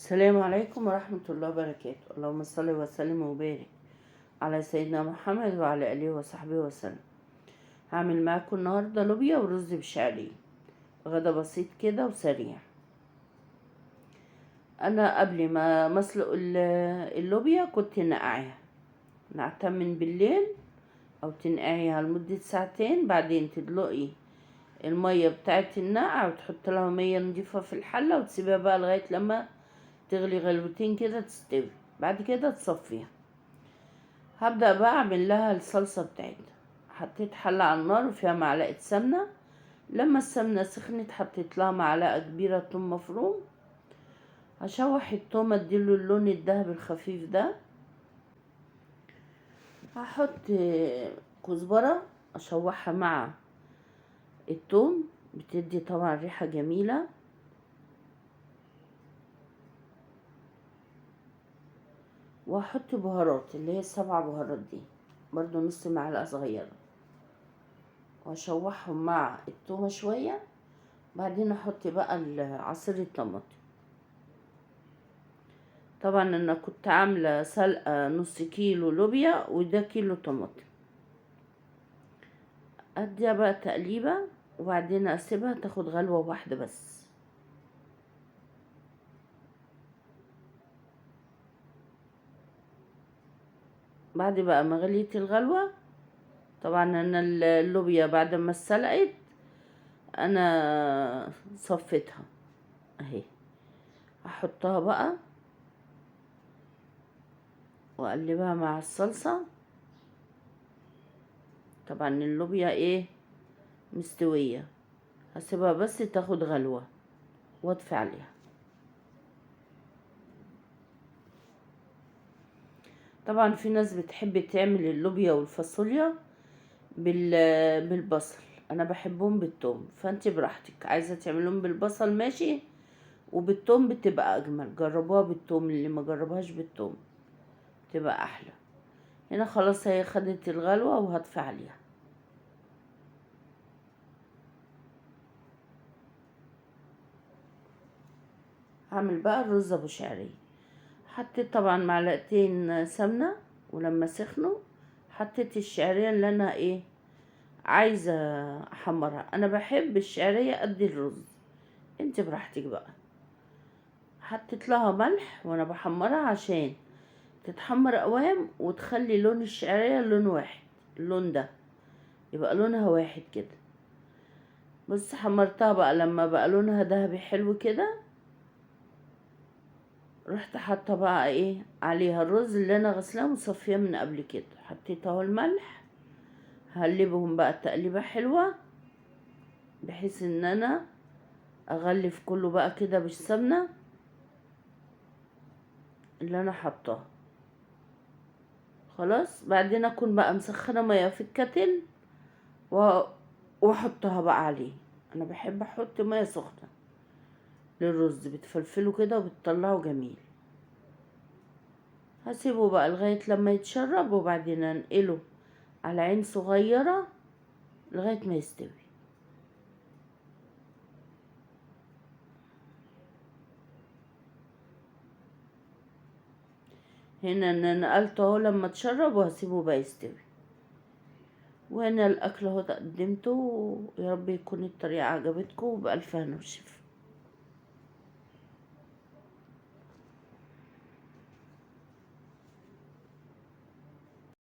السلام عليكم ورحمة الله وبركاته. اللهم صل وسلم وبارك على سيدنا محمد وعلى آله وصحبه وسلم. هعمل معاكم النهاردة لوبيا ورز بشعرية، غدا بسيط كده وسريع. انا قبل ما اسلق اللوبيا كنت نقعتها من بالليل او تنقعيها لمدة ساعتين، بعدين تدلقي المية بتاعت النقع وتحط لها مية نضيفة في الحلة وتسيبها بقى لغاية لما تغلي غلوتين كده تستوي، بعد كده تصفيها. هبدأ بقى اعمل لها الصلصة بتاعتها. حطيت حلة على النار وفيها معلقة سمنة، لما السمنة سخنت حطيت لها معلقة كبيرة توم مفروم. هشوح التوم اديله اللون الذهبي الخفيف ده. هحط كزبرة اشوحها مع التوم، بتدي طبعا ريحة جميلة. وهحط بهارات اللي هي 7 بهارات دي برضو نص معلقة صغيرة، واشوحهم مع التومة شوية. بعدين احط بقى عصير الطماطم. طبعا انا كنت عاملة سلقة نص كيلو لوبيا وده كيلو طماطم. اديها بقى تقليبة وبعدين اسيبها تاخد غلوة واحدة بس. بعد بقى ما غليت الغلوة، طبعا انا اللوبيا بعد ما اتسلقت انا صفيتها اهي. هحطها بقى واقلبها مع الصلصة. طبعا اللوبيا ايه مستوية، هسيبها بس تاخد غلوة واطفي عليها. طبعا في ناس بتحب تعمل اللوبيا والفاصوليا بالبصل، انا بحبهم بالثوم، فانت براحتك عايزه تعملهم بالبصل ماشي، وبالثوم بتبقى اجمل. جربوها بالثوم، اللي ما جربهاش بالثوم تبقى احلى. هنا خلاص هي خدت الغلوه وهطفي عليها. هعمل بقى الرز ابو شعرية. حطيت طبعا معلقتين سمنه، ولما سخنوا حطيت الشعرية اللي انا ايه عايزه احمرها. انا بحب الشعرية قد الرز، انت براحتك بقى. حطيت لها ملح وانا بحمرها عشان تتحمر قوام وتخلي لون الشعرية لون واحد، اللون ده يبقى لونها واحد كده. بس حمرتها بقى لما بقى لونها ذهبي حلو كده، رحت حاطه بقى ايه عليها الرز اللي انا غسلاه ومصفيه من قبل كده. حطيت اهو الملح، هقلبهم بقى تقليبه حلوة بحيث ان انا اغلف كله بقى كده بالسمنه اللي انا حطاها. خلاص بعدين اكون بقى مسخنه مية في الكتل واحطها بقى عليه. انا بحب احط مية سخنة للرز، بتفلفله كده وبتطلعه جميل. هسيبه بقى لغاية لما يتشرب، وبعدين انقله على عين صغيرة لغاية ما يستوي. هنا انا نقلته اهو لما اتشرب وهسيبه بقى يستوي. وهنا الاكل اهو قدمته، يا رب يكون الطريقة عجبتكم، وبألف هنا وشفا.